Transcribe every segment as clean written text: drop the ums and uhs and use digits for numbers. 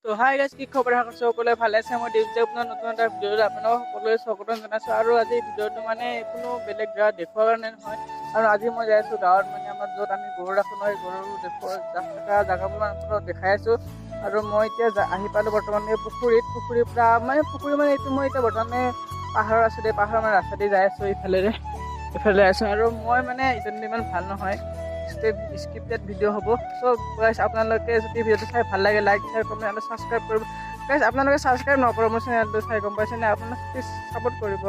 তো hi guys, কি খবৰ? আশা কৰিছোঁ সকলোৱে ভালে আছে। মই দীপজয়, আপোনাৰ নতুন এটা ভিডিঅ'ত আপোনালোক সকলোৱে স্বাগতম জনাইছোঁ। আৰু আজি ভিডিঅ'টো মানে কোনো বেলেগ জেগা দেখুওৱাৰ কাৰণে নহয়, আৰু আজি মই যাই আছোঁ গাঁৱত, মানে আমাৰ য'ত আমি গৰু ৰাখোঁ নহয়, গৰু দেখুওৱা থকা জেগাবোৰ আপোনালোকক দেখাই আছোঁ। আৰু মই এতিয়া আহি পালোঁ বৰ্তমান এই পুখুৰীত। পুখুৰীৰ পৰা মানে পুখুৰী মানে এইটো মই এতিয়া বৰ্তমানে পাহাৰত আছোঁ দেই, পাহাৰৰ মানে ৰাস্তা দি যাই আছোঁ, এইফালেৰে এইফালে আছোঁ। আৰু মই মানে ইজনী ইমান ভাল নহয়, স্ক্ৰিপ্টেড ভিডিঅ' হ'ব। চ' গাইজ, আপোনালোকে যদি ভিডিঅ'টো চাই ভাল লাগে, লাইক, শ্বেয়াৰ, কমেণ্ট আৰু ছাবস্ক্ৰাইব কৰিব। গাইজ, আপোনালোকে ছাবস্ক্ৰাইব নকৰে মোৰ চেনেলটো চাই, গম পাইছেনে? আপোনালোকে প্লিজ ছাপোৰ্ট কৰিব,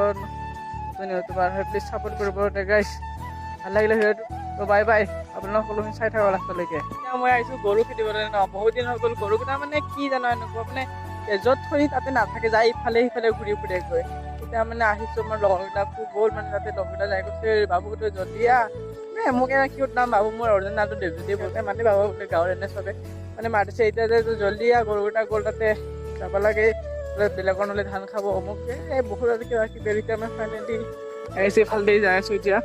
নতুন ইউটিউবাৰ হয়, প্লিজ ছাপোৰ্ট কৰিব। গাইজ, ভাল লাগিলে ভিডিঅ'টো, ত' বাই বাই। আপোনালোক সকলোখিনি চাই থাকক লাষ্টলৈকে। এতিয়া মই আহিছোঁ গৰু খেদিবলৈ ন, বহুত দিন হৈ গ'ল। গৰুকেইটা মানে কি জানো, এনেকুৱা মানে য'ত থৈ তাতে নাথাকে, যায় ইফালে সিফালে ঘূৰি ফুৰে গৈ। এতিয়া মানে আহিছোঁ, মোৰ লগৰবিলাকো গ'ল, মানে তাতে লগৰকেইটা যাই কৈছে, বাবু তই জল্দি আহ। মানে মোক এনে কিয় নাম বাবু, মোৰ অৰিজিনেল নামটো দেৱজ্যোতি বোলে, মানে বাবু বোলে গাঁৱৰ এনে চবে মানে মাতিছে। এতিয়া যে তই জল্দি আহ, গৰুকেইটা গ'ল, তাতে যাব লাগে, বেলেগৰ নহ'লে ধান খাব অমুক, এই বহুত আৰু কিবা কিবি। এতিয়া মই ফাইনেলি আহিছোঁ, এইফালেদি যাই আছোঁ এতিয়া।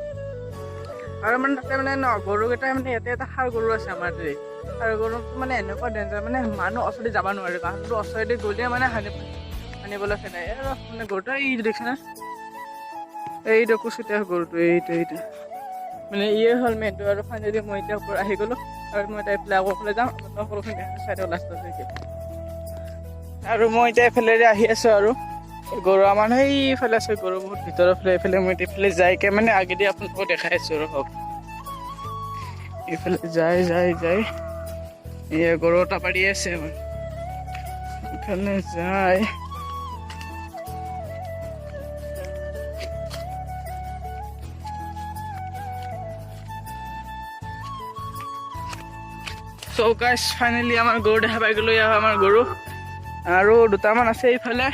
আৰু মানে তাতে মানে ন গৰুকেইটা মানে ইয়াতে এটা ষাঁড় গৰু আছে আমাৰ তাতে। ষাঁড় গৰুটো মানে এনেকুৱা ডেঞ্জাৰ, মানে মানুহ ওচৰতে যাব নোৱাৰে, মানুহটো ওচৰেদি গ'লে মানে হানিবলৈ খেদায়। এই ৰ, মানে গৰুটো এইটো দেখিছেনে, এইটো কুচুটীয়া গৰুটো, এইটো মানে ইয়ে হ'ল মেইনটো। আৰু ফাইনেলি মই এতিয়া ওপৰত আহি গ'লোঁ, আৰু মই এতিয়া এইফালে আকৌ এইফালে যাম, আপোনালোক সকলোখিনি চাই দিওঁ লাষ্টলৈকে। আৰু মই এতিয়া এইফালেৰে আহি আছোঁ, আৰু গৰু আমাৰ সেইফালে আছে, গৰু বহুত ভিতৰৰ ফালে। এইফালে মই এতিয়া এইফালে যাইকে মানে আগেদি আপোনালোকক দেখাই আছোঁ, ৰখক। এইফালে যাই যাই যাই এই গৰু এটা পাৰি আছে, মানে এইফালে যায়। চ' গাইজ, ফাইনেলি আমাৰ গৰু দেখা পাই গ'লো। ইয়াৰ আমাৰ গৰু আৰু দুটামান আছে এইফালে,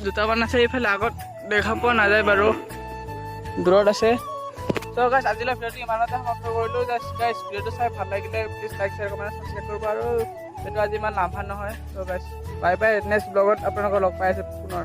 দুটামান আছে এইফালে, আগত দেখা পোৱা নাযায় বাৰু, দূৰত আছে। চ' গাইজ, আজিলৈ ভিডিঅ'টো ইমানতে সমাপ্ত কৰিলোঁ। জাষ্ট গাইজ, ভিডিঅ'টো চাই ভাল লাগিলে please like, share, comment, subscribe কৰিব। আৰু এইটো আজি ইমান লাম্বা নহয়। চ' গাইজ, বাই বাই, নেক্সট ব্লগত আপোনালোকক লগ পাই আছোঁ পুনৰ।